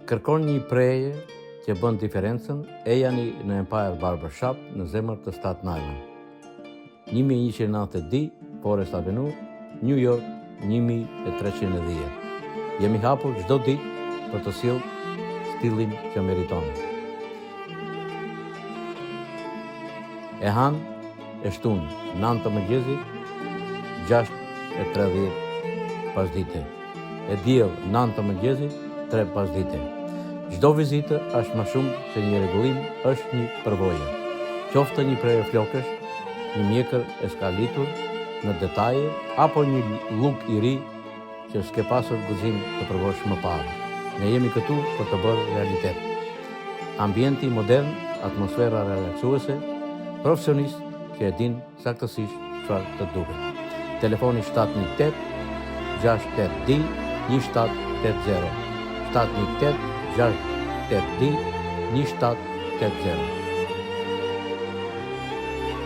Kërkon një prerje që bën diferencën, ejani në Empire Barber Shop në zemër të Staten Island. 1192 Forest Avenue, New York 1310. Jemi hapur çdo ditë për të sjellë stilin që meriton. E hanë, e shtunë, 9 të mëngjesit, 6 e 30 pasdite. E diell, 9 të mëngjesit, 3 pasdite. Çdo vizitë është më shumë se një rregullim, është një përvojë. Qoftë një prerje flokësh, një mjekër e skalitur në detaje apo një look i ri që s'ke pasur guxim të provosh më parë. Ne jemi këtu për të bërë realitet. Ambienti modern, atmosfera relaksuese, profesionist që e din saktësisht çfarë të duhet. Telefoni 718 682 1780 718 682 1780.